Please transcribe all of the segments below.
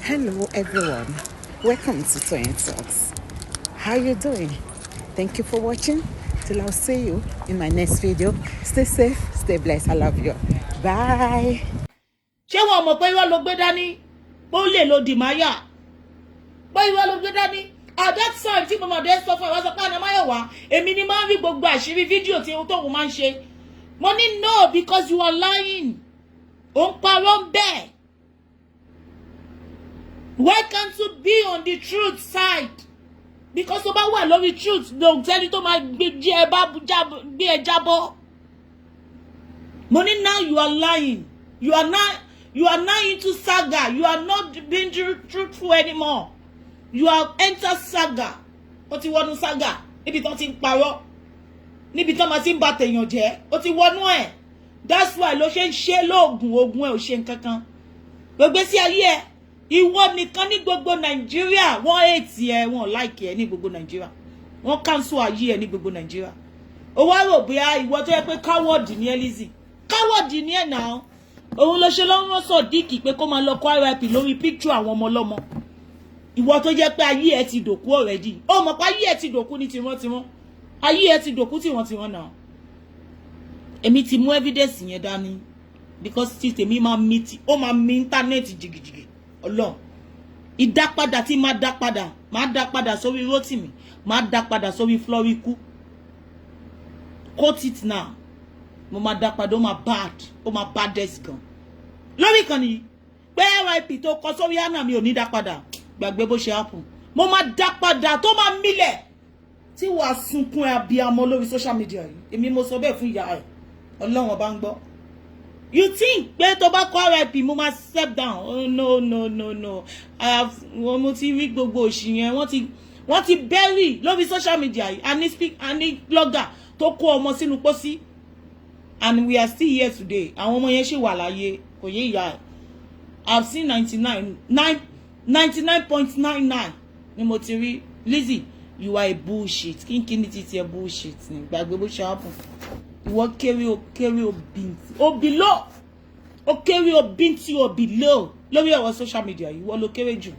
Hello everyone, welcome to Toyeen Talks. How you doing? Thank you for watching. Till I'll see you in my next video. Stay safe, stay blessed. I love you. Bye. Ṣé wọn mọ̀ pé irọ́ ló gbé dání, pé ó lè lo dìmáyà, pé irọ́ ló gbé dání? At that time tí mo mọ̀ dé sọ fún ẹ, wá sọ pé àná Máyọ̀wá, èmi ni máa ń rí gbogbo àṣírí fídíò tí tóun máa ń ṣe. Mo ní no, because you are lying, ò ń parọ́ bẹ́ẹ̀. Why can't you be on the truth side? Because tó bá wà lórí truth, ló sẹ́ni tó máa gbé ẹ bá gbé ẹ jábọ́. Mo ní now you are lying, you are now into saga. You are not being truthful anymore. You are enter saga. Ó ti wọnú saga níbi tó ti ń parọ́, níbi tó máa ti ń ba tèèyàn jẹ́. Ó ti wọnú ẹ̀. That's why ló ṣe ń ṣe lóògùn. Oògùn ẹ̀ ò ṣe nǹkan kan. Gbogbo sí ayé ẹ̀, ìwọ nìkan ní gbogbo Nàìjíríà, wọ́n hate ẹ, wọ́n like ẹ ní gbogbo Nàìjíríà, wọ́n cancel ayé ẹ ní gbogbo Nàìjíríà. Ó wá rò bóyá ìwọ tó yẹ pé coward ní ẹ, Lizzy, coward ní ẹ náà. Òun ló ṣe lọ́wọ́ Sodiq pé kó máa lọ kó RIP lórí picture àwọn ọmọ ọlọ́mọ. Ìwọ tó jẹ́ pé ayé ẹ ti dòkú already, ó mọ̀ pé ayé ẹ ti dòkú ní tìrantìran, ayé ẹ ti dòkú tìrantìran náà. Èmi ti mú evidence yẹn dání because tí tèmi máa mi tí ó máa mi internet jìgìjìgì. Ọlọ́run, ìdápadà tí máa dá padà, máa dá padà sórí Rótìmí, máa dá padà sórí Floriku. Quote it now, mo máa dá padà. Ó máa bad, ó máa baddest gan lórí ìkànnì yìí pé RIP tó kọ sórí àná mi ò ní dá padà. Gbàgbé bó ṣe happen. Mo máa dá padà tó máa mílẹ̀ tí wàá sunkún ẹ abiyamọ lórí social media yìí. Èmi mo sọ bẹ́ẹ̀ fún ìyá ẹ. Ọlọ́run Ọba ń gbọ́. You think pé tó bá kọ RIP, mo máa step down? Oh, no, no, no, no. I have, mo ti rí gbogbo òṣì yẹn. Wọ́n ti bury lórí social media yìí. A ní speak, a ní blogger tó kó ọmọ sínú pósí, and we are still here today. Àwọn ọmọ yẹn ṣì wà láyé. Kò yé ìyá ẹ̀. I've seen 99 9, 99.99 ni mo ti rí. Lizzy, you are a bullshit. Kínkínní títí ẹ, bullshit ni. Gbàgbé bó ṣe happen. Ìwọ kéré, o kéré, o bìntì, o below, o kéré, o bìntì, o below lórí ọ̀rọ̀ social media. Ìwọ ló kéré jù,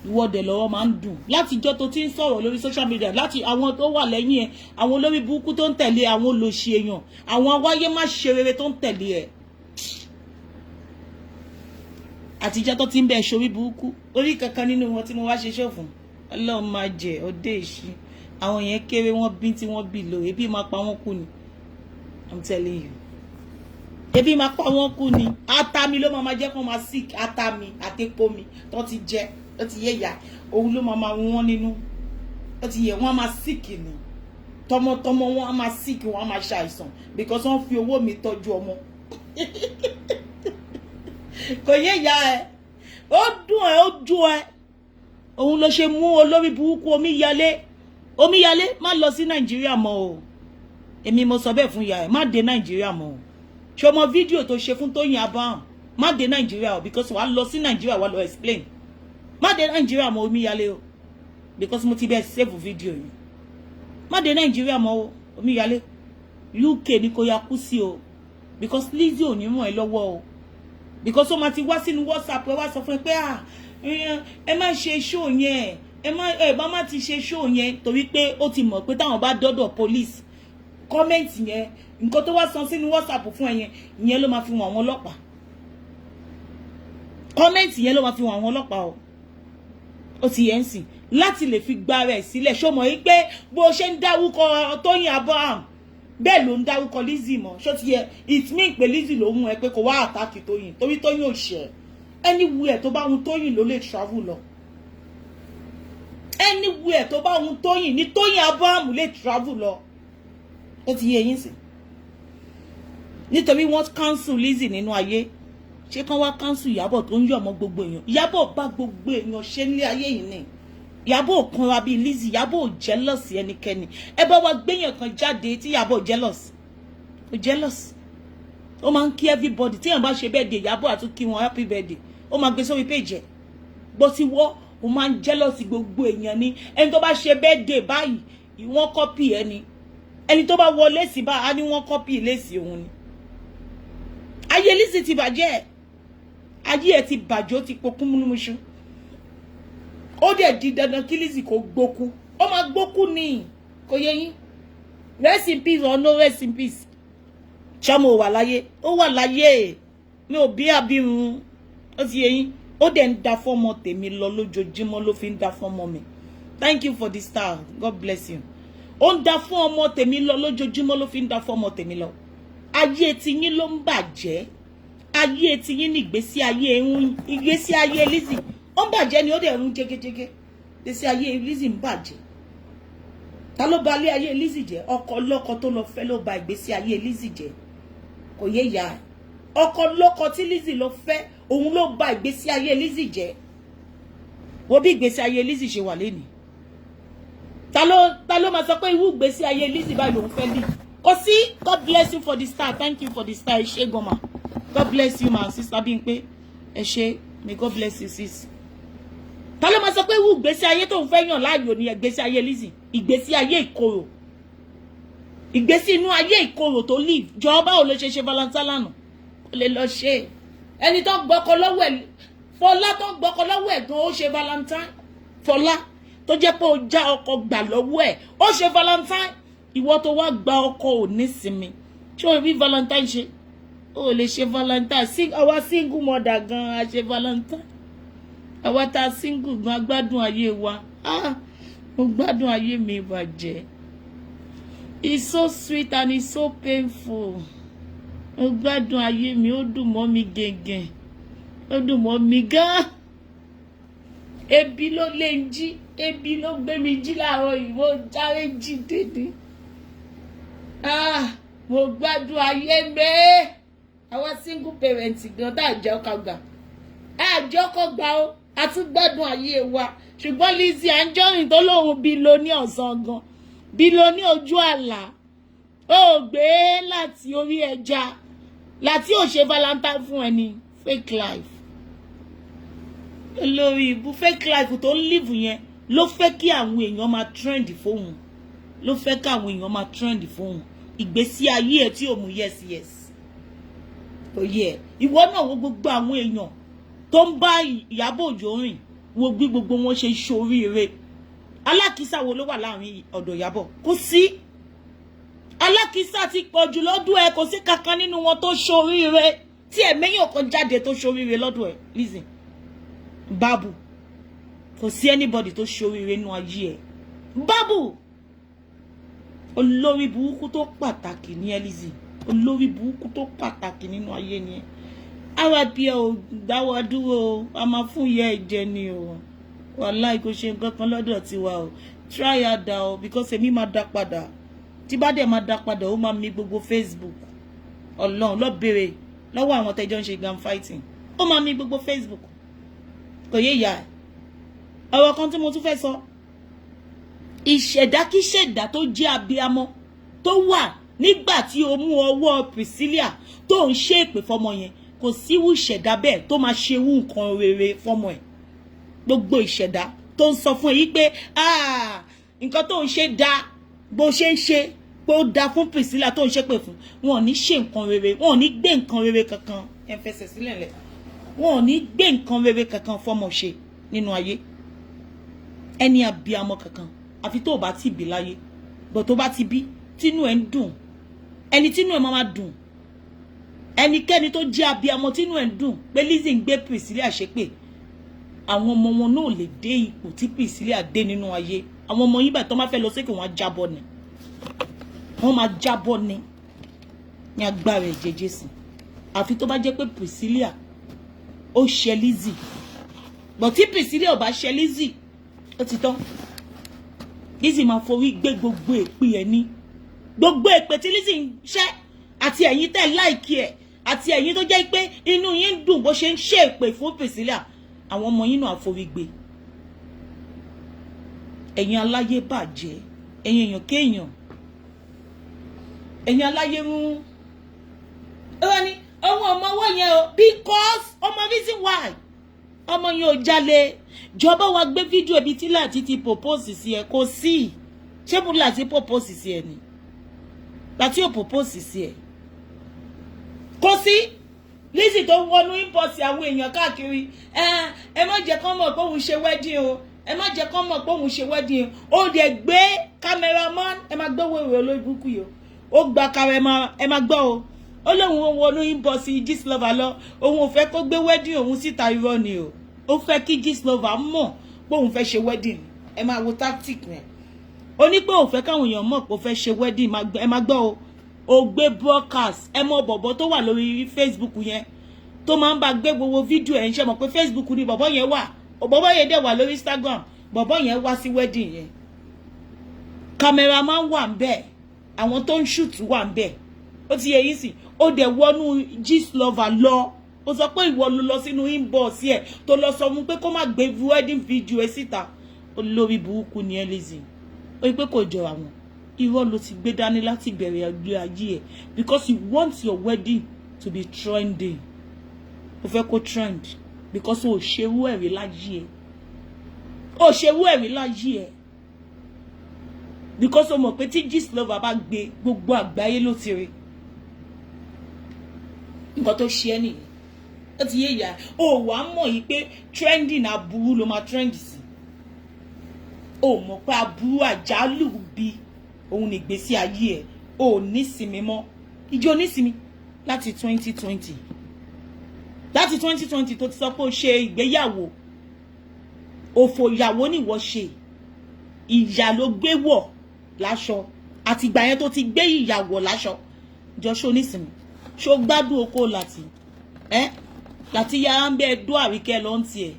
ìwọ dẹ̀ lọ́wọ́ máa ń dùn látijọ́ tó ti ń sọ̀rọ̀ lórí social media, láti àwọn tó wà lẹ́yìn ẹ̀, àwọn olórí burúkú tó ń tẹ̀lé, àwọn olòṣì èèyàn, àwọn awáyé má ṣe rere tó ń tẹ̀lé ẹ̀, àtijọ́ tó ti ń bẹ̀ ṣorí burúkú orí kankan nínú wọn tí mo wá ṣe ṣòfò. Ọlọ́run máa jẹ ọdẹ ìṣí. Àwọn yẹn kéré, wọ́n bí tí wọ́n bí lò. Ebi máa pa wọ́n kú ni. I'm telling you, ebi máa pa wọ́n kú ni. Atami ló máa jẹ́ kó máa sick. Atami àtepo mi tó ti jẹ, ó ti yé ìyá, òun ló máa máa wọ́n nínú. Ó ti yẹ, wọ́n máa sick ni. Tọmọtọmọ wọn á máa sick, wọ́n á máa ṣàìsàn because wọ́n fi owó mi tọ́jú ọmọ. Kò yé ìyá ẹ. Ó dùn ẹ, ó dùn ẹ. Òun ló ṣe mú olórí burúkú Omíyalé. Omíyalé, má lọ sí Nàìjíríà mọ́ o. Èmi mo sọ bẹ́ẹ̀ fún ìyá ẹ. Má dé Nàìjíríà mọ́ o. Ṣé o mọ fídíò tó ṣe fún Tóyìn Abraham? Má dé Nàìjíríà o, because wàá lọ sí Nàìjíríà, wàá lọ explain. Má dé Nàìjíríà mọ́, Omíyalé o, because mo ti bẹ́ẹ̀ save fídíò yìí. Má dé Nàìjíríà mọ́ o, Omíyalé. UK ni kò ya kú sí o, because Lizzy ò ní ràn ẹ́ lọ́wọ́ o, because ó máa ti wá sínú WhatsApp ẹ, wá sọ fún ẹ pé, ah, ẹ má ṣe show yẹn, ẹ má, ẹ bá má ti ṣe show yẹn, torí pé ó ti mọ̀ pé táwọn bá dọ́dọ̀ police, comment yẹn, nǹkan tó wá san sínú WhatsApp fún ẹ yẹn, ìyẹn ló máa fi wọn àwọn ọlọ́pàá. Comment yẹn ló máa fi wọn àwọn ọlọ́pàá o. Ó ti yẹn ń sìn láti lè fi gba rẹ̀ sílẹ̀. Ṣó mọ̀ yí pé bó ṣe ń dárúkọ Tóyìn Abraham, bẹ́ẹ̀ ló ń dárúkọ Lizzy mọ́? Ṣó ti yẹ? It mean pé Lizzy ló mú ẹ pé kó wá attack Tóyìn, torí Tóyìn ò ṣẹ̀. Anywhere tó bá hun Tóyìn ló lè travel lọ. Anywhere tó bá hun Tóyìn ní Tóyìn Abraham lè travel lọ. Ó ti yẹ yín sí, nítorí wọ́n cancel Lizzy nínú ayé. Ṣé kán wá cancel Ìyábọ̀ tó ń yọ̀ mọ́ gbogbo èèyàn? Ìyábọ̀ bá gbogbo èèyàn ṣe nílé ayé yìí ni. Ìyábọ̀ ò kanra bíi Lizzy. Ìyábọ̀ ò jealous ẹnikẹ́ni. Ẹ bá wa gbéyàn kan jáde tí Ìyábọ̀ jealous. Ó jealous, ó máa ń kí everybody. Tí èèyàn bá ṣe birthday, Ìyábọ̀ àtún kí wọn happy birthday, ó máa gbé sórí page ẹ̀. Bó ti wọ́, ó máa ń jealous gbogbo èèyàn ni. Ẹni tó bá ṣe birthday báyìí, wọ́n copy ẹni. Ẹni tó bá wọ lace bá a ní wọ́n copy lace òun ni. Ayé Lizzy ti bàjẹ́. Ayé ẹ ti bàjẹ́, ó ti pokún múnúmúṣú. Ó dẹ̀ di dandan kí Lizzy kó gbókú. Ó máa gbókú ní, kò yẹ yín. Rest in peace or no rest in peace, ṣọmọ ò wà láyé, ó wà láyé. Mi ò bí abirùn, ó ti yẹ yín. Ó dẹ̀ ń da fọ́mọ tèmi lọ lójoojúmọ́, ló fi ń da fọ́mọ mi. Thank you for the star, God bless you. Ó ń da fún ọmọ tèmi lọ lójoojúmọ́, ló fi ń da fọ́mọ tèmi lọ. Ayé tiyín ló ń bàjẹ́. Ayé tiyín ní ìgbésí ayé ń, ìgbésí ayé Lizzy ó ń bàjẹ́ ni. Ó dẹ̀ ń jégéjégé, ìgbésí ayé Lizzy ń bàjẹ́. Ta ló ba ilé ayé Lizzy jẹ́? Ọkọ lọ́kọ tó lọ fẹ́ ló ba ìgbésí ayé Lizzy jẹ́. Kò yé ìyá ẹ̀. Ọkọ lọ́kọ tí Lizzy lọ fẹ́, òun ló ba ìgbésí ayé Lizzy jẹ́. Wo bí ìgbésí ayé Lizzy ṣe wà lénìí. Ta ló máa sọ pé irú ìgbésí ayé Lizzy báyìí lòun fẹ́ lì? Kò sí. God bless you for the star. Thank you for the star. Ẹ ṣé gan ma. God bless you, ma. Sister Bímpé, ẹ ṣé. May God bless you, sis. Ta ló máa sọ pé irú ìgbésí ayé tóun fẹ́ yàn láàyò ní ìgbésí ayé Lizzy? Ìgbésí ayé ìkorò, ìgbésí inú ayé ìkorò tó live. Jọ, báwo ló ṣe ṣe Valentine lánàá? Kò lè lọ ṣe. Ẹni tó gbọ́kọ lọ́wọ́ ẹ̀, Fọlá tó gbọ́kọ lọ́wọ́ ẹ̀ gan, ó ṣe Valentine. Fọlá tó jẹ́ pé ó já ọkọ gbà lọ́wọ́ ẹ̀, ó ṣe Valentine. Ìwọ tó wá gba ọkọ ò ní sinmi, ṣé o rí Valentine ṣe? O lè ṣe Valentine. Àwa single mother gan a ṣe Valentine. Àwa tá a single gan, gbádùn ayé wa. Ah, mo gbádùn ayé mi bàjẹ́. It's so sweet and it's so painful. Mo gbádùn ayé mi, ó dùn mọ́ mi gẹ̀gẹ̀, ó dùn mọ́ mi gan. Ebi ló lé ń jí, ebi ló gbé mi jí láàárọ̀ yìí, mo járe jí dédé. Ah, mo gbádùn ayé mi. Àwa single parent gan tá àjọ ọkọ gbà, àjọ ọkọ gbà ó, a tún gbádùn ayé wa. Ṣùgbọ́n Lizzy Anjorin tó lóun billionaire ọ̀sán gan, billionaire ojú àlà, ó gbé láti orí ẹja láti ò ṣe Valentine fún ẹni. Fake life, olórí ibú. Fake life tó ń live yẹn ló fẹ́ kí àwọn èèyàn máa trend fóun, ló fẹ́ kí àwọn èèyàn máa trend fóun. Ìgbésí ayé ẹ tí ò mú yes yes, kò yẹ. Ìwọ náà wo gbogbo àwọn èèyàn tó ń bá Ìyábọ̀ Òjó rìn, wo bí gbogbo wọn ṣe ṣoríire. Alákìísà wo ló wà láàrin ọ̀dọ̀ Ìyábọ̀? Kò sí. Alákìísà ti pọ̀jù lọ́dún ẹ, kò sí kankan nínú wọn tó ṣoríire tí ẹ̀mẹ́yìn kan jáde tó ṣoríire lọ́dún ẹ. Lizzy babu, kò sí anybody tó ṣoríire nínú ayé ẹ. Babu, olórí burúkú tó pàtàkì ní ẹ. Lizzy, olórí burúkú tó pàtàkì nínú ayé ni ẹ. RIP ò dáwọ́ dúró o, a máa fún ìyá ẹ jẹ ni o. Wàláì, kò ṣe nǹkan kan lọ́dọ̀ tiwa o. Try harder o, because èmi máa dá padà. Tí bá dẹ̀ máa dá padà, ó máa mi gbogbo Facebook. Ọlọ́run lọ béèrè lọ́wọ́ àwọn tẹ́jọ́ ń ṣe gun fighting, ó máa mi gbogbo Facebook. Kò yé ìyá ẹ̀. Ọ̀rọ̀ kan tí mo tún fẹ́ sọ, ìṣẹ̀dákíṣẹ̀dá tó jẹ́ abiyamọ tó wà nígbà tí o mú ọwọ́ Priscilla tó ń ṣe èpè fọmọ yẹn, kò síwú ìṣẹ̀dá bẹ́ẹ̀ tó máa ṣe irú nǹkan rere fọmọ ẹ̀. Gbogbo ìṣẹ̀dá tó ń sọ fún ẹ yí pé nǹkan tó ń ṣe dáa, bó ṣe ń ṣe pé ó dáa fún Priscilla tó ń ṣépè fún wọn, ò ní ṣe nǹkan rere, wọn ò ní gbé nǹkan rere kankan. Ẹ fẹsẹ̀ sílẹ̀ lẹ̀, wọn ò ní gbé nǹkan rere kankan fọmọ ṣe nínú ayé ẹni abiyamọ kankan, àfi tó o bá ti bí láyé. Bọ̀ tó bá ti bí, tínú ẹ̀ ń dùn, ẹni tínú ẹ̀ máa dùn, ẹnikẹ́ni tó jẹ́ abiyamọ tínú ẹ̀ ń dùn pé Lizzy ń gbé Priscilla ṣépè, àwọn ọmọ wọn náà lè dé ipò tí Priscilla dé nínú ayé. Àwọn ọmọ yín báyìí, tó máa fẹ́ lọ sókè, wọn á jábọ́ ni, wọ́n máa jábọ́ ni ní agbára ẹ̀jẹ̀ Jésù. Àfi tó bá jẹ́ pé Priscilla ó ṣe Lizzy bọ̀. Tí Priscilla ò bá ṣe Lizzy, ó ti tán. Lizzy máa forí gbé gbogbo èpè ẹ̀ ní, gbogbo èpè tí Lizzy ń ṣẹ́, àti ẹ̀yin tẹ́ like ẹ̀, àti ẹ̀yin tó jẹ́ pé inú yín ń dùn bó ṣe ń ṣe èpè fún Priscilla, àwọn ọmọ yín náà àforí gbé. Ẹ̀yin aláyé bàjẹ́, ẹ̀yin èèyàn kéèyàn, ẹ̀yin aláyé rún. Ó wá ní ohun ọmọ ọwọ́ yẹn o, because ọmọ reason why ọmọ yẹn ò jalè. Jọba wa gbé fídíò ibi tí Láti ti propose sí ẹ. Kò sí. Ṣé mo Láti propose sí ẹ ni? Láti ò propose sí ẹ, kò sí. Lizzy tó ń wọnú inbox àwọn èèyàn káàkiri, ẹ má jẹ́ kán mọ̀ pé òun ṣe wedding o, ẹ má jẹ́ kán mọ̀ pé òun ṣe wedding o. Ó dẹ̀ gbé cameraman. Ẹ má gbọ́ wèrè olórí burúkú yìí o. Ó gba cameraman. Ẹ má gbọ́ o. Ó lóun ò wọnú inbox Gistlover lọ, òun ò fẹ́ kó gbé wedding òun síta. Irọ́ ni o. Ó fẹ́ kí Gistlover mọ̀ pé òun fẹ́ ṣe wedding. Ẹ máa wo tactic yẹn. Ó ní pé òun fẹ́ káwọn èèyàn mọ̀ pé ó fẹ́ ṣe wedding. Ẹ má gbọ́ o. Ó gbé broadcast. Ẹ mọ bọ̀bọ̀ tó wà lórí Facebook yẹn tó máa ń bá gbé gbogbo fídíò ẹ̀ ń ṣe mọ̀ pé Facebook ni bọ̀bọ̀ yẹn wà. Bọ̀bọ̀ yẹn dẹ̀ wà lórí Instagram. Bọ̀bọ̀ yẹn wá sí wedding yẹn, cameraman wà ń bẹ̀, àwọn tó ń shoot wà ń bẹ̀. Ó ti yẹ yín sí. Ó dẹ̀ wọnú Gistlover lọ, ó sọ pé ìwọ ló lọ sínú inbox ẹ̀ tó lọ sọ fún pé kó má gbé wedding video ẹ síta. Olórí burúkú ni ẹ, Lizzy. Ó yí pé kò jọ àwọn irọ́ ló ti gbé dání láti bẹ̀rẹ̀ ẹgbẹ́ ayé ẹ̀, because you want your wedding to be trending. O fẹ́ kó trend because o ṣerú ẹ̀rí láyé ẹ̀, o ṣerú ẹ̀rí láyé ẹ̀, because o mọ̀ pé tí Gistlover bá gbé, gbogbo àgbáyé ló ti rí. Nǹkan tó ṣe ẹ́ nìyí. Ó ti yé ìyá. O wàá mọ̀ yìí pé trending aburú ló máa trend sí. O mọ̀ pé aburú àjálù bí òun ní ìgbésí ayé ẹ̀. O ò nísinmi mọ́. Ìjọ nísinmi láti 2020, láti 2020 tó ti sọ pé o ṣe ìgbéyàwó. Òfò ìyàwó nìwọ ṣe, ìyà ló gbé wọ̀ láṣọ. Àtìgbà yẹn tó ti gbé ìyàwó láṣọ jọ, ṣó nísinmi? Ṣó gbádùn oko láti ẹ láti yára ń bẹ dó Àríkẹ́ lọ ń tiẹ̀?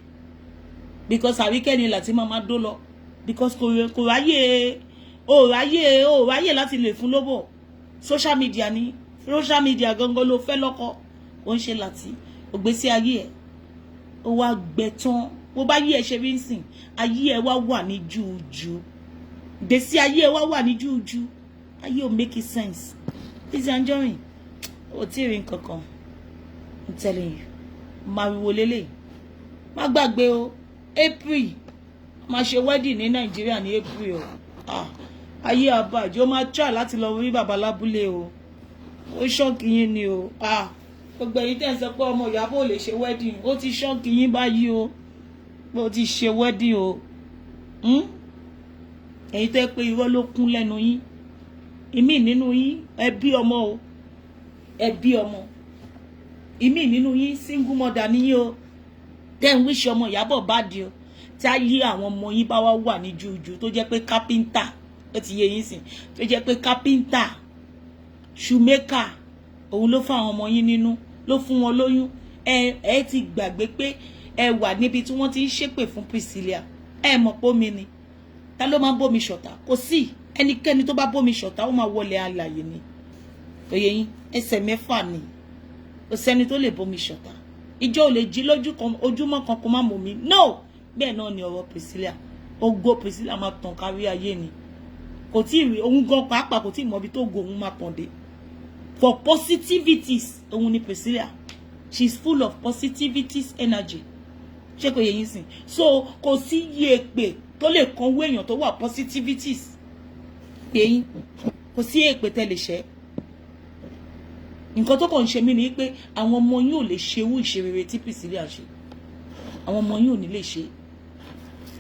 Because Àríkẹ́ ni láti máa máa dó lọ, because kò ráyè, ò ráyè, ò ráyè láti lè fún lóbò. Social media ni, social media gangan ló fẹ́ lọ́kọ. Ó ń ṣe láti ògbésí ayé ẹ̀, ó wá gbẹ tán. Bó bá yí ẹ ṣe rí ń sìn, ayé ẹ wá wà ní júùjú, ìgbésí ayé ẹ wá wà ní júùjú. Ayé ò make sense. Lizzy Anjorin, ò tí ì rí nǹkan kan. I'm telling you. Mariwo lélẹ̀, má gbàgbé o. April máa ṣe wedding ní Nàìjíríà ní April o. Ah, ayé àbàjẹ́. Ó máa try láti lọ rí bàbá lábúlé o. Ó shock yín ni o. Ah, gbogbo ẹ̀yin tẹ́ ń sọ pé ọmọ Ìyábọ̀ ò lè ṣe wedding, ó ti shock yín báyìí o, pé ó ti ṣe wedding o. Ẹ̀yin tẹ́ pé irọ́ ló kún lẹ́nu yín, ìmí nínú yín, ẹ bí ọmọ o, ẹ bí ọmọ. Ìmí nínú yín, single mother níyìn o. Tẹ́ ń wish ọmọ Ìyábọ̀ bá di o, tí a yí àwọn ọmọ yín bá wá wà ní jújù, tó jẹ́ pé kápẹ́ńtà, ó ti yé yín sìn, tó jẹ́ pé kápẹ́ńtà, shoemaker, òun ló fún àwọn ọmọ yín nínú, ló fún wọn lóyún. Ẹ ti gbàgbé pé ẹ wà níbi tí wọ́n ti ń ṣépè fún Priscilla. Ẹ mọ̀ pé omi ni. Ta ló máa ń bómi ṣọ̀tá? Kò sí ẹnikẹ́ni tó bá bómi ṣọ̀tá, ó máa wọlé alàyè ni. Òye yín, ẹsẹ̀ mẹ́fà ni. Kò sẹ́ni tó lè bómi ṣọ̀tá. Ìjọ ò lè jí lójú kan, ojúmọ́ kan kó má mọ̀ mí no. Bẹ́ẹ̀ náà ni ọ̀rọ̀ Priscilla. Ògo Priscilla máa tàn kárí ayé ni. Kò tí ì rí òun gan pàápàá, kò tí ì mọ ibi tó go òun máa tàn dé. For positivities òun ni Priscilla. She is full of positivities energy. Ṣé kò yẹ yín sìn? So kò sí iye èpè tó lè kan owó èèyàn tó wà positivities pé yín. Kò sí èpè tẹ́ lè ṣẹ́. Nǹkan tó kàn ń ṣe mí ni pé àwọn ọmọ yín ò lè ṣerú ìṣerere tí Priscilla ṣe. Àwọn ọmọ yín ò ní lè ṣe.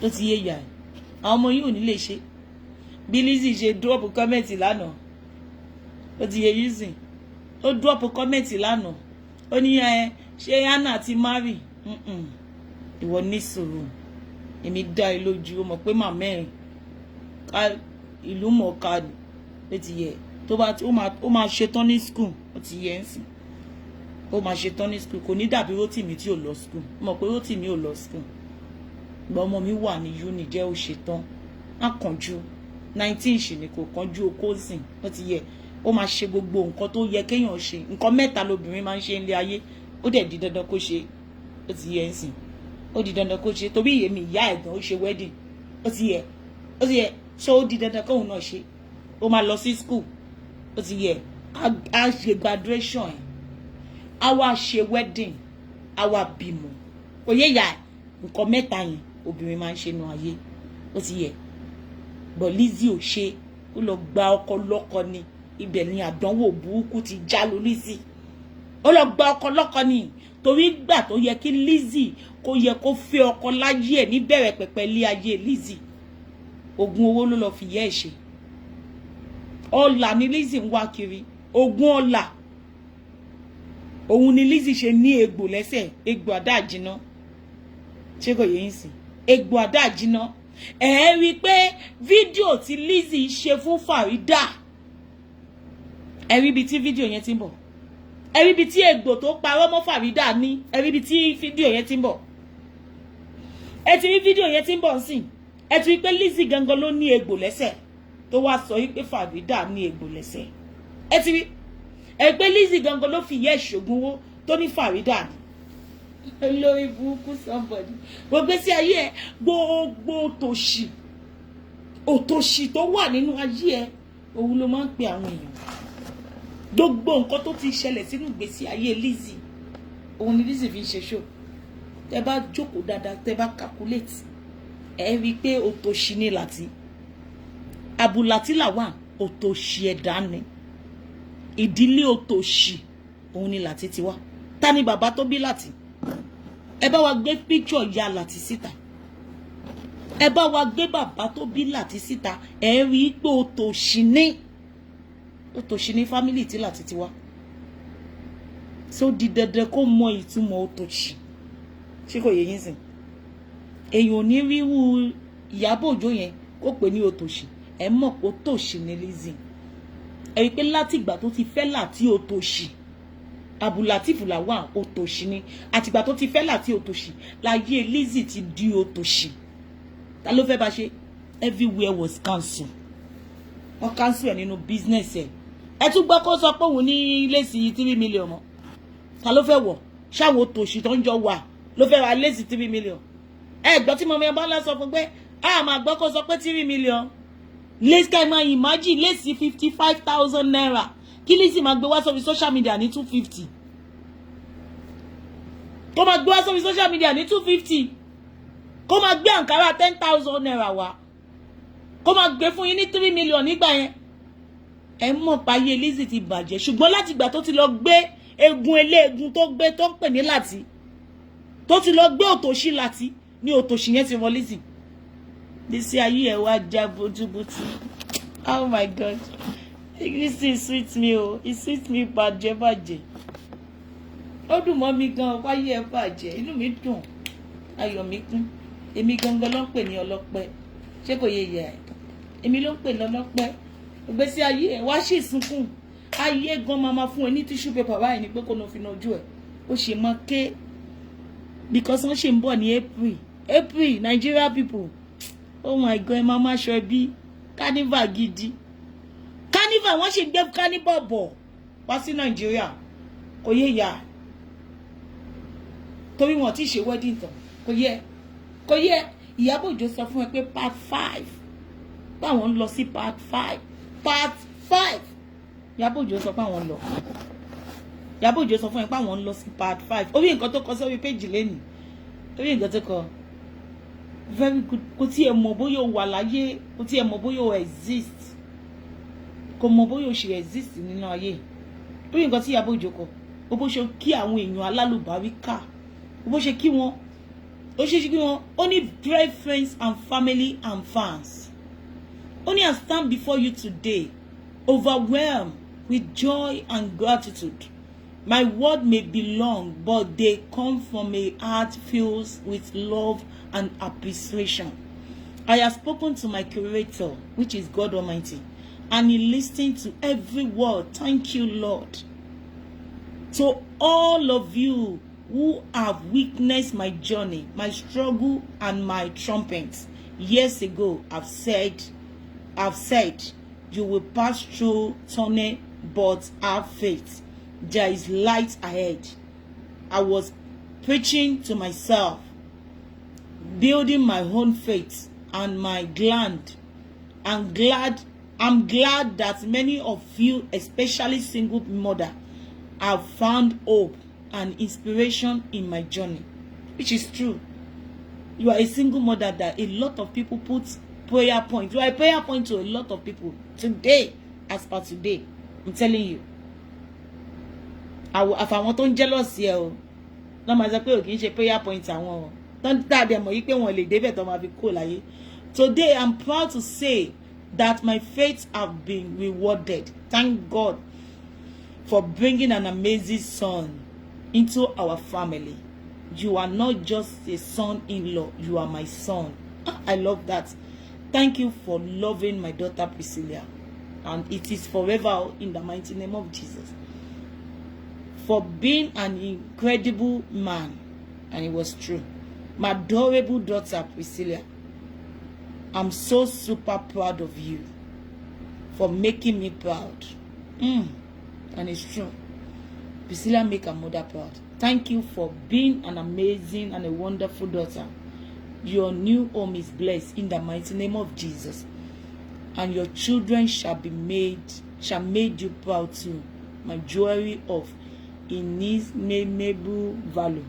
Tó ti yé ìyá ẹ̀, àwọn ọmọ yín ò ní lè ṣe bí Lizzy ṣe. Drop comment lánàá. Ó ti yé yín sìn. Ó drop comment lánàá, ó ní ẹ ṣé Anna ti marry. Ìwọ ní sùúrù. Èmi dá ẹ lójú, ó mọ̀ pé màmá ẹ̀ ìlú mọ̀ọ́ká ni. Ó ti yẹ tó bá ó máa ṣetán ní school. Ó ti yẹ ń sìn, ó máa ṣetán ní school. Kò ní dàbí Rótìmí tí ò lọ school. Ó mọ̀ pé Rótìmí ò lọ school. Ìgbà ọmọ mi wà ní uni jẹ́, ó ṣetán. Má kánjú, 19 ṣì ni, kò kánjú okó sìn. Ó ti yẹ, ó máa ṣe gbogbo nǹkan tó yẹ kéèyàn ṣe. Nǹkan mẹ́ta lobìnrin máa ń ṣe nílé ayé, ó dẹ̀ di dandan kó ṣe. Ó ti yẹ ń sìn, ó di dandan kó ṣe, torí èmi ìyá ẹ̀gbọ́n ó ṣe wedding. Ó ti yẹ, ó ti yẹ. Ṣé ó di dandan kóun náà ṣe? Ó máa lọ sí school. Ó ti yẹ, á ṣe graduation ẹ̀, á wá ṣe wedding, á wá bímọ. Kò yé ìyá ẹ̀. Nǹkan mẹ́ta yẹn obìnrin máa ń ṣe nu ayé. Ó ti yẹ. But Lizzy ò ṣe. Ó lọ gba ọkọ lọ́kọ ni. Ibẹ̀ ni àdánwò burúkú ti já lu Lizzy. Ó lọ gba ọkọ lọ́kọ ni, torí gbà tó yẹ kí Lizzy kó yẹ kó fẹ́ ọkọ láyé ẹ̀ níbẹ̀rẹ̀ pẹ̀pẹ̀ lé ayé Lizzy, oògùn owó ló lọ fi yẹ́ ẹ̀ ṣe. Ọlà ni Lizzy ń wá kiri, oògùn ọlà òun ni Lizzy ṣe ní egbò lẹ́sẹ̀, egbò àdáàjinná. Ṣé kò yẹ yín sí? Egbò àdáàjinná. Ẹ rí i pé fídíò tí Lizzy ṣe fún Farida, ẹ rí ibi tí fídíò yẹn ti ń bọ̀, ẹ rí ibi tí egbò tó parọ́ mọ́ Farida ní, ẹ rí ibi tí fídíò yẹn ti ń bọ̀. Ẹ ti rí fídíò yẹn ti ń bọ̀ nsìn. Ẹ ti rí pé Lizzy gangan ló ní egbò lẹ́sẹ̀ tó wá sọ wípé Farida ní egbò lẹ́sẹ̀. Ẹ ti rí ẹ pé Lizzy gangan ló fi ìyá ìṣògùn owó tó ní Farida ní lórí burúkú. Somebody gbogbo sí ayé ẹ, gbogbo òtòṣì òtòṣì tó wà nínú ayé ẹ, òun ló máa ń pe àwọn èèyàn. Gbogbo nǹkan tó ti ṣẹlẹ̀ sínú ìgbésí ayé Lizzy, òun ni Lizzy fi ń ṣe show. Tẹ bá jókòó dáadáa, tẹ bá calculate, ẹ rí i pé òtòṣì ni Láti Abulati Lawal. Òtòṣì ẹ̀dá ni, ìdílé òtòṣì òun ni Láti ti wá. Ta ni bàbá tó bí Láti? Ẹ bá wa gbé picture ìyá Láti síta, ẹ bá wa gbé bàbá tó bí Láti síta. Ẹ rí i pé òtòṣì ní, òtòṣì ní family tí Láti ti wá. So di dandan kó mọ ìtumọ̀ òtòṣì. Ṣé kò yẹ yín sìn? Èèyàn ò ní ríru Ìyábọ̀ Òjó yẹn kó pè ní òtòṣì. Ẹ mọ̀ pé òtòṣì ní Lizzy. Ẹ rí i pé láti ìgbà tó ti fẹ́ Láti òtòṣì, Abulatif Lawal òtòṣì ni, àtìgbà tó ti fẹ́ Láti òtòṣì láyé Lizzy ti di òtòṣì. Ta ló fẹ́ bá ṣe? Everywhere was cancel. Wọ́n cancel ẹ̀ nínú business ẹ̀. Ẹ tún gbọ́ kó sọ pé òun ní lace 3 million mọ́. Ta ló fẹ́ wọ̀? Ṣáwọn òtòṣì tó ń jọ wà ló fẹ́ ra lace 3 million? Ẹ gbọ́ tí mọ̀mí ọba ńlá sọ fún pé a máa gbọ́ kó sọ pé 3 million lace. Ká máa imagine lace ₦55,000, kí Lizzy máa gbé wá sórí social media ní 250, kó máa gbé wá sórí social media ní 250, kó máa gbé àǹkárá ₦10,000 wá, kó máa gbé fún yín ní 3 million nígbà yẹn. Ẹ mọ̀ páyé Lizzy ti bàjẹ́. Ṣùgbọ́n láti ìgbà tó ti lọ gbé egun eléegun tó gbé tó ń pè ní Láti, tó ti lọ gbé òtòṣì Láti, ní òtòṣì yẹn ti wọ Lizzy. Lizzy, ayé ẹ wá já bójúbójú. Oh my God, this is sweet me o, it sweet me bàjẹ́ bàjẹ́. Ó dùn mọ́ mi gan wáyé ẹ bàjẹ́. Inú mi dùn, ayọ̀ mi kún. Èmi gangan ló ń pè ní ọlọ́pẹ́. Ṣé kò yẹ yẹ? Èmi ló ń pè ní ọlọ́pẹ́. Ìgbésí ayé ẹ wá sì sunkún. Ayé gan máa ma fún ẹ ní tissue paper báyìí ni pé kó ló fi nu ojú ẹ. Ó ṣe mọ ké because wọ́n ṣe ń bọ̀ ní April. April, Nigeria people, oh my God, ẹ máa má ṣọ ẹbí carnival gidi, carnival. Wọ́n ṣe gbé carnival bọ̀ wá sí Nàìjíríà. Kò yé ya, torí wọn ti ṣe wedding tán. Kò yẹ, kò yẹ. Ìyábọ̀ Òjó sọ fún ẹ pé part five, báwọn ń lọ sí part five. Part five, Ìyábọ̀ Òjó sọ pé àwọn ń lọ. Ìyábọ̀ Òjó sọ fún ẹ pé àwọn ń lọ sí part five. Orí nǹkan tó kọ sórí péjì lẹ́nìí, orí nǹkan tó kọ, very good. Kò tiẹ̀ mọ̀ bóyá o wà láyé, kò tiẹ̀ mọ̀ bóyá o exist, kò mọ̀ bóyá o ṣe exist nínú ayé. Orí nǹkan tí Ìyábọ̀ Òjó kọ, o bó ṣe kí àwọn èèyàn alálùbáríkà, o bó ṣe kí wọn, ó ṣe kí wọn. Ó ní, "Dear friends and family and fans," ó ní, "I stand before you today overwhelmed with joy and gratitude. My word may be long, but they come from a heart filled with love and appreciation. I have spoken to my Creator, which is God Almighty, and He listened to every word. Thank you, Lord. To all of you who have witnessed my journey, my struggle, and my triumphs years ago, I've said, you will pass through tunnel, but have faith. There is light ahead. I was preaching to myself, building my own faith, and my glad I'm glad I'm glad that many of you, especially single mother, have found hope and inspiration in my journey," which is true. You are a single mother that a lot of people put prayer point. You are a prayer point to a lot of people today, as per today. I'm telling you. Àfàwọn tó ń jealous ẹ o lọ́ máa sọ pé ò kì í ṣe prayer point àwọn o, tó ń dàdé mọ̀ yí pé wọ́n lè débẹ̀ tó máa fi kó láyé. Today, I'm proud to say that my faith have been rewarded. Thank God for bringing an amazing son into our family. You are not just a son-in-law, you are my son. Ah, I love that. Thank you for loving my daughter Priscilla, and it is forever in the mighty name of Jesus. For being an incredible man, and it was true. My adorable daughter Priscilla, I'm so super proud of you for making me proud. And it's true. Priscilla make her mother proud. Thank you for being an amazing and a wonderful daughter. Your new home is blessed in the mighty name of Jesus. And your children shall made you proud too. My jewelry of inestimable value.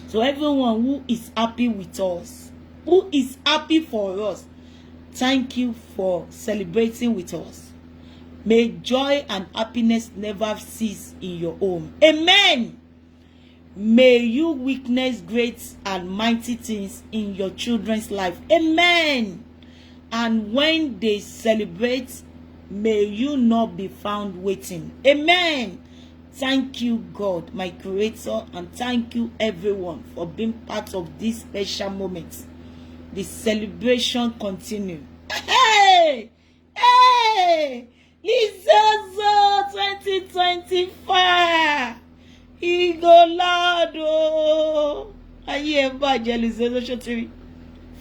So everyone who is happy with us, who is happy for us, thank you for celebrating with us. May joy and happiness never cease in your home. Amen. May you witness great and mighty things in your children's life. Amen. And when they celebrate, may you not be found waiting. Amen. Thank you, God, my creator, and thank you, everyone, for being part of this special moment. The celebration continue. Hey! Hey! Lizozo 2025. E go loud o. Ayé ẹ bàjẹ́, Lizozo Shotiri.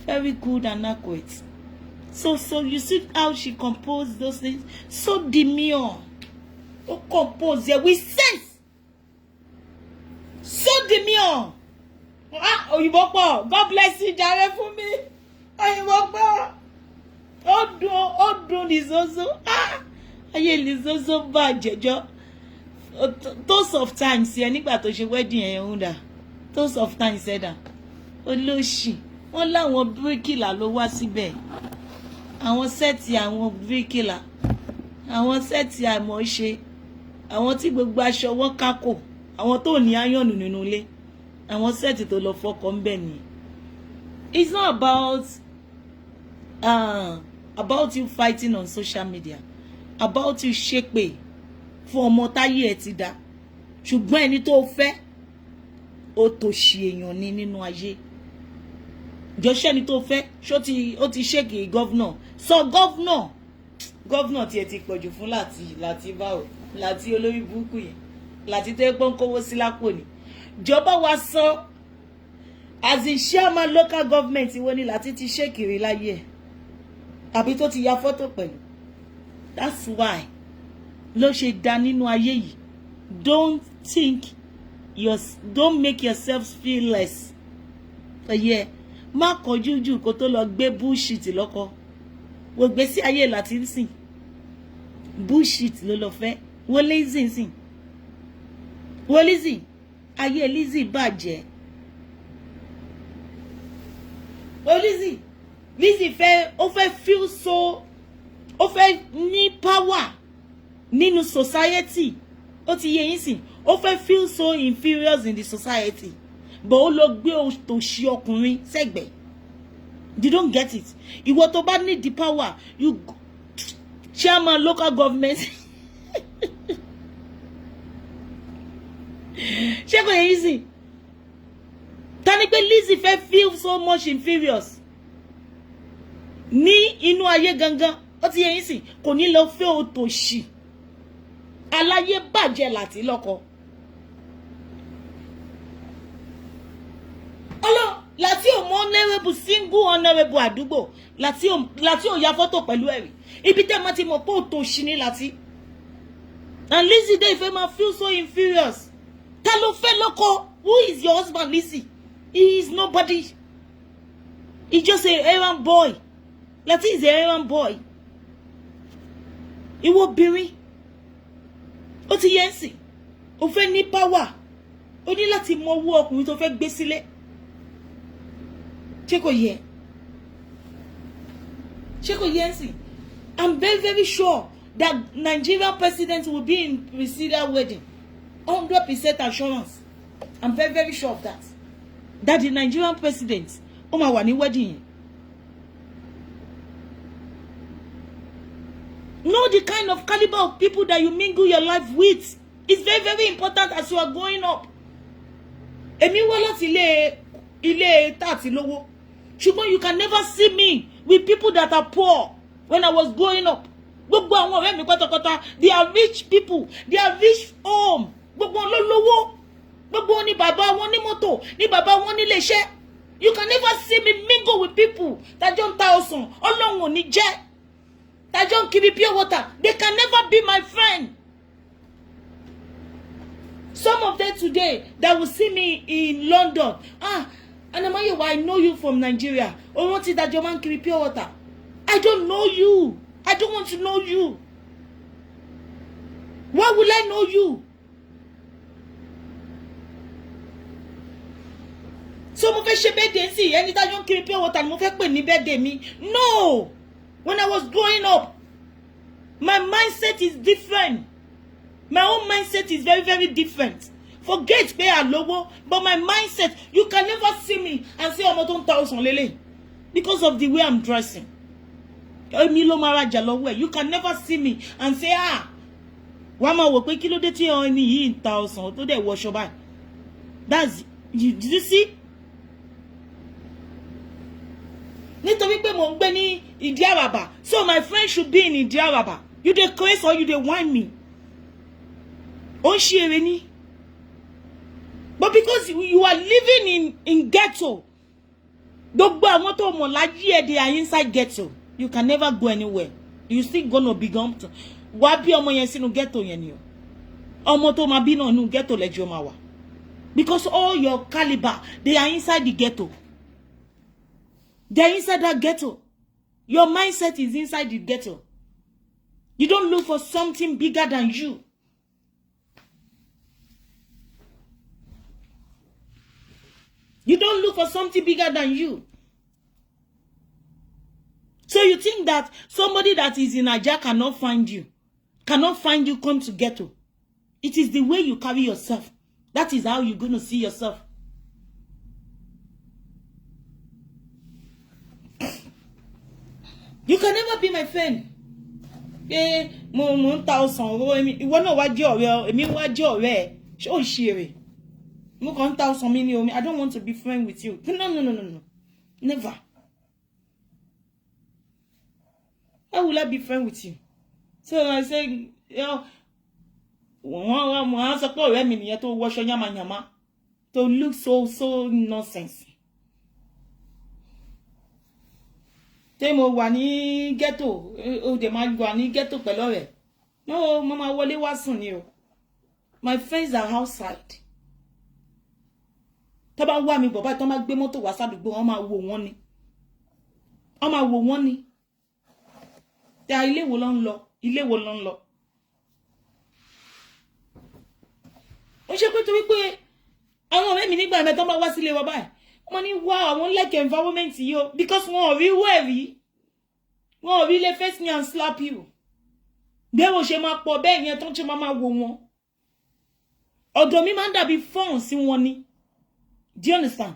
Very good and accurate. So you see how she composed those things? So demure. Ó compose there with sense. So demure. Ah, òyìnbó pọ̀. God bless you, jàre fún mi. Òyìnbó pọ̀. Ó dùn, ó dùn Lizozo. Ah, ayé Lizozo bàjẹ́ jọ. Toast of times yẹn nígbà tó ṣe wedding yẹn ń dà. Toast of times ẹ̀ dà. Olóṣì. Wọ́n láwọn bíríkìlà ló wá síbẹ̀. Àwọn set àwọn bíríkìlà. Àwọn set àmọ́ ṣe. Àwọn tí gbogbo aṣọ wọn kákò. Àwọn tó ní iron nínú ilé. Àwọn set tó lọ fọkọ ń bẹ̀ nìyẹn. It's not about you fighting on social media, about you ṣépè fún ọmọ táyé ẹ ti dá, ṣùgbọ́n ẹni tó fẹ́ ó tòṣì èèyàn ní nínú ayé. Jọ́ṣẹ́ ẹni tó fẹ́ ṣó ti ó ti shake governor, sọ governor, governor tiẹ̀ ti pọ̀jù fún láti láti báwo láti olórí burúkú yẹn láti tẹ́ pọ́n kówó sí lápò ni. Jọba wa sọ, as in chairman local government wo ni láti ti shake rí láyé ẹ̀ àbí tó ti ya fọ́tò pẹ̀lú? That's why ló ṣe dá nínú ayé yìí. Don't make yourself feel less. Ẹyẹ má kọjú jù kó tó lọ gbé bullshit lọ́kọ. Wò gbé sí ayé láti ń sìn, bullshit ló lọ fẹ́. Wo Lizzy sìn, wo Lizzy, ayé Lizzy bàjẹ́. Wo Lizzy, Lizzy fẹ́, ó fẹ́ feel so, ó fẹ́ ní power nínú society. Ó ti yé yín sìn, ó fẹ́ feel so inferior in the society, but ó lọ gbé òtòṣì ọkùnrin sẹ́gbẹ̀ẹ́. You don't get it. Ìwọ tó bá need the power, you chairman local government, ṣé kò yẹ yín sìn? Ta ni pé Lizzy fẹ́ feel so much inferior ní inú ayé gangan? Ó ti yẹ yín sìn, kò ní lọ fẹ́ òtòṣì aláyé bàjẹ́ láti lọ́kọ. Ọlọ́ láti ò mọ honourable, single honourable àdúgbò láti ò, láti ò ya fọ́tò pẹ̀lú ẹ̀rí ibi tẹ́ máa ti mọ̀ pé òtòṣì ní láti. And Lizzy dé ìfẹ́ máa feel so inferior. Ta ló fẹ́ lọ́kọ? Who is your husband, Lizzy? He is nobody. He just a errand boy. Lati is a errand boy. Ìwọ obìnrin, ó ti yẹ ń sìn, ó fẹ́ ní power, ó ní láti mọ owó ọkùnrin tó fẹ́ gbé sílé. Ṣé kò yẹ? Ṣé kò yẹ ń sìn? I'm very very sure that Nigerian president will be in Priscilla wedding. 100% assurance. I'm very, very sure of that, that the Nigerian president, ó máa wà ní wedding yẹn. Know the kind of caliber of people that you mingle your life with. It's very, very important as you are growing up. Èmi wá láti ilé ilé tá àti lówó, ṣùgbọ́n you can never see me with people that are poor when I was growing up. Gbogbo àwọn ọ̀rẹ́ mi pátápátá, they are rich people, they are rich home. Gbogbo wọn ló lówó, gbogbo wọn ní bàbá wọn ní mọ́tò, ní bàbá wọn nílé iṣẹ́. You can never see me mingle with people tájọ́ ń ta ọsàn. Ọlọ́run ò ní jẹ́ tájọ́ ń kiri pure water. They can never be my friend. Some of them today that will see me in London, "Ah, Anamayewa, I know you from Nigeria." Òun ti dájọ́ máa ń kiri pure water. I don't know you. I don't want to know you. Why will I know you? So mo fẹ́ ṣe birthday sí ẹni tájọ́ ń kiri pure water ni mo fẹ́ pè ní birthday mi? No. When I was growing up, my mindset is different. My own mindset is very, very different. Forget pé àlówó, but my mindset, you can never see me and say ọmọ tó ń ta ọsàn lélẹ̀ because of the way I'm dressing. Èmi ló máa rajà lọ́wọ́ ẹ̀. You can never see me and say, ah, wàá máa wò pé kí ló dé tí ẹni yìí ń ta ọsàn tó dẹ̀ wọṣọ báyìí. That's you. Did you see? Nítorí pé mò ń gbé ní Ìdí Àràbà, so my friend should be in Ìdí Àràbà. You dey craze or you dey whine me? Ó ń ṣe eré ní. But because you are living in ghetto, gbogbo àwọn tó mọ̀ láyé ẹ̀, they are inside ghetto. You can never go anywhere. You still gonna be gone to wá bí ọmọ yẹn sínú ghetto yẹn ni o. Ọmọ tó máa bí náà nínú ghetto lẹ́jọ́ máa wà, because all your caliber, they are inside the ghetto. They are inside that ghetto. Your mindset is inside the ghetto. You don't look for something bigger than you. You don't look for something bigger than you. So you think that somebody that is in Naija cannot find you, cannot find you come to ghetto. It is the way you carry yourself. That is how you're going to see yourself. You can never be my friend. Pé mo ń ta ọsàn owó èmi, ìwọ náà wá jẹ́ ọ̀rẹ́ èmi, wá jẹ́ ọ̀rẹ́ ẹ̀. Ṣé ò ṣe èrè? Mo kàn ń ta ọsàn mi ní omi. I don't want to be friend with you. No, no, no, no, no. Never. How will I be friend with you? So I say, wọ́n á sọ pé ọ̀rẹ́ mi nìyẹn tó wọṣọ yánmayànmá, tó look so so nonsense. Ṣé mo wà ní ghetto? O dẹ̀ máa wà ní ghetto pẹ̀lú ọ̀rẹ́? No, mo máa wọlé wá sùn ni o. My friends are outside. Tó bá wá mi bọ̀ báyìí, tó máa gbé mọ́tò wá sádùúgbò, wọ́n máa wò wọ́n ni. Wọ́n máa wò wọ́n ni. Tẹ ilé wo ló ń lọ? Ilé wo ló ń lọ? Ó ṣe pé torí pé àwọn ọ̀rẹ́ mi nígbà mẹ́tọ́ bá wá sílé wa báyìí, wọ́n ní wá àwọn like environment yìí o, because wọn ò rí wẹ̀ rí. Wọn ò rí lè face me and slap you. Bí wọ́n ṣe máa pọ̀ bẹ́ẹ̀ yẹn tó ń ṣe máa máa wò wọn. Ọ̀dọ̀ mi máa ń dàbí fọ́ọ̀n sí wọn ni. Do you understand?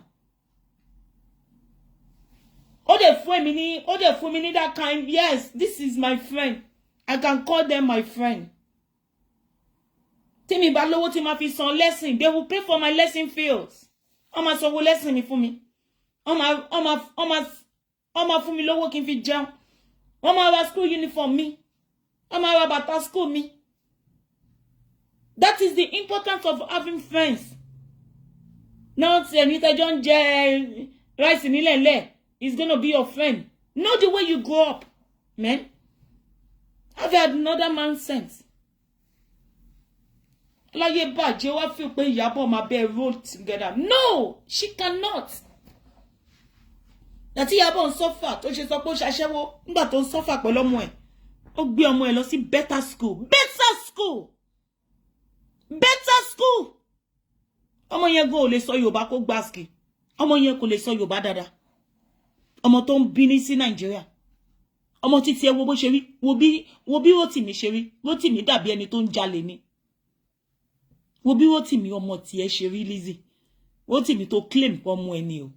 Ó dẹ̀ fún mi ní, ó dẹ̀ fún mi ní that kind, yes, this is my friend. I can call them my friend. Tí mi bá lówó tí ma fi san lesson, they will pay for my lesson fees. Wọ́n máa sanwó lesson mi fún mi. Wọ́n máa fún mi lówó kí n fi jẹun. Wọ́n máa ra school uniform mi. Wọ́n máa ra bàtà school mi. That is the importance of having friends. Not ẹni tẹ́jọ́ ń jẹ rice nílẹ̀lẹ̀ is gonna be your friend. Know the way you grow up, man. Have another man's sense. Láyé bàjẹ́ wá fi pé Ìyábọ̀ máa bẹ́ẹ̀ roll together. No, she cannot. Àti Ìyábọ̀ ń sọ́fà tó ṣe sọ pé ó ṣaṣẹ́wó nígbà tó ń sọ́fà pẹ̀lú ọmọ ẹ̀. Ó gbé ọmọ ẹ̀ lọ sí better school. Better school. Better school. Ọmọ yẹn gan ò lè sọ Yorùbá kó gbàsíkì. Ọmọ yẹn kò lè sọ Yorùbá dáadáa. Ọmọ tó ń bí ní sí Nàìjíríà. Ọmọ títí ẹ wo bó ṣe rí, wo bí Rótìmí ṣe rí. Rótìmí dàbí ẹni tó ń jalè ni. Wo bí Rótìmí ọmọ tiẹ̀ ṣe rí, Lizzy. Rótìmí tó claim pé ọmọ ẹni o.